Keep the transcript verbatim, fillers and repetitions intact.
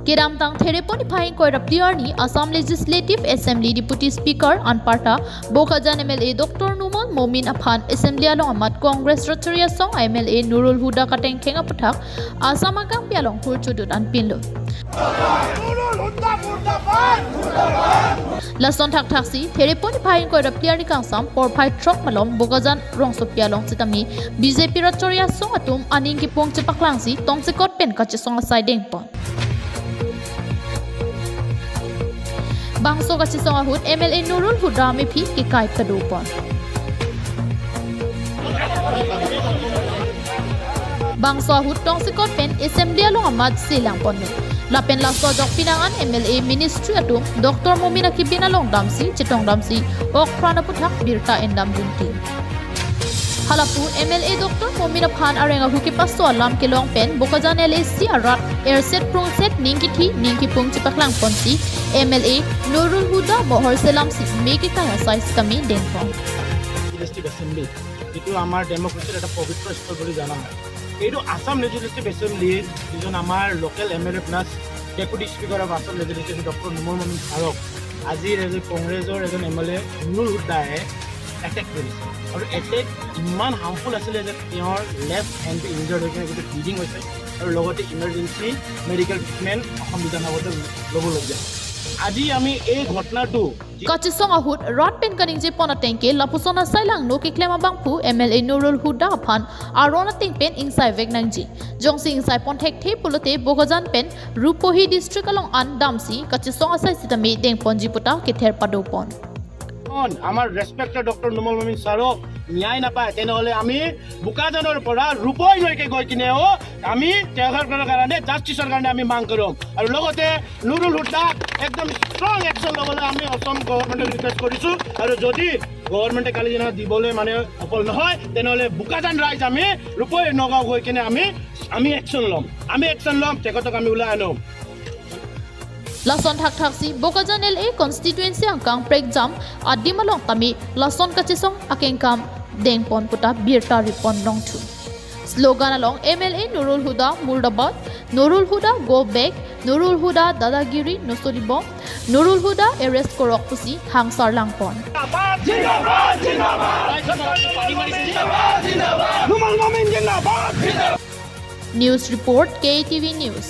Kedamtang Therepon niphai ingkoi ra phli arni Assam Legislative Assembly Deputy Speaker anparta Bokajan M L A Doctor Numal Momin aphan Assembly along amat Congress Ratchari Asong M L A Nurul Huda katengkheng aputhak Assam akangpi along hur chodut anpinlo. Lason thakthaksi Therepon niphai ingkoi ra phli arni kangsam porphai throk malom Bokajan rongsopi along sitame B J P Ratchari Asong atum aning kipung chepaklangsi tongsekot pen kachesong asai dengpon. Bangso kachesong ahut M L A Nurul Huda mephi kekai padopon. Bangso ahut tongsekot pen Assembly along amat selangponlo. Lapen laso ajok penang an M L A ministry atum Doctor Momin akibin along damsi chetongdamsi okpran aputhak birta endam dunti. Halapu M L A Doctor Momin aphan areng ahu kepaso alam kelong pen Bokajan L A C arat erset prungset ning kithi ning kipung chepaklangponsi M L A Nurul Huda mohor selamsi me kekai asai sitame dengpon. Legislative assembly, যিটো আমাৰ ডেমক্ৰেচিৰ এটা পবিত্ৰ স্থল বুলি জনা হয়। এইটো আছাম লেজিছলেটিভ এছেম্বলিৰ যিজন আমাৰ local M L A plus deputy speaker of Assam legislative doctor Numal Momin ছাৰক আজি এজন কংগ্ৰেছৰ এজন এম এল এ নুৰুল হুডাই এটেক কৰিছে আৰু এটেক ইমান হাৰ্মফুল আছিলে যে তেওঁৰ লেফ্ট হেণ্ডটো ইনজাৰ্ড হৈ কিনে গোটেই ব্লিডিং হৈছে আৰু লগতে ইমাৰ্জেঞ্চি মেডিকেল ট্ৰিটমেণ্ট অসম বিধানসভাতে ল'বলগীয়া হয়। আজি আমি এই ঘটনাটো Kachesong ahut rat pen kaningjepon atengke lapuson asai langno keklem abangphu M L A Nurul Huda aphan aron ateng pen ingsaivek nangji. Jongsi ingsaipon thekthe pulote Bokajan pen Rupohi district along an damsi kachesong asai sitame dengponji puta kether padopon. এখন আমাৰ respected doctor Numal Momin ছাৰক ন্যায় নাপায়, তেনেহ'লে আমি বোকাজানৰ পৰা ৰূপহীলৈকে গৈ কিনেও আমি তেওঁৰ কাৰণে, জাষ্টিছৰ কাৰণে আমি মাং কৰিম। আৰু লগতে নুৰুল হুডাক একদম ষ্ট্ৰং একশ্যন ল'বলৈ আমি অসম গভৰ্ণমেণ্টক ৰিকুৱেষ্ট কৰিছোঁ। আৰু যদি গভৰ্ণমেণ্টে কালি দিনা দিবলৈ মানে সফল নহয়, তেনেহ'লে বোকাজান ৰাইজ আমি ৰূপহী নগাঁও গৈ কিনে আমি আমি একশ্যন ল'ম, আমি একশ্যন ল'ম, তেখেতক আমি ওলাই আনিম। Lason thakthaksi Bokajan L A constituency angkang prekjam adim along tame lason kachesong akengkam dengpon puta birta ripon longthu. Slogan along M L A Nurul Huda Murdabad, Nurul Huda Go Back, Nurul Huda Dadagiri Nosolibom, Nurul Huda Arrest Korok pusi hangsar langpon. News report, K T V News.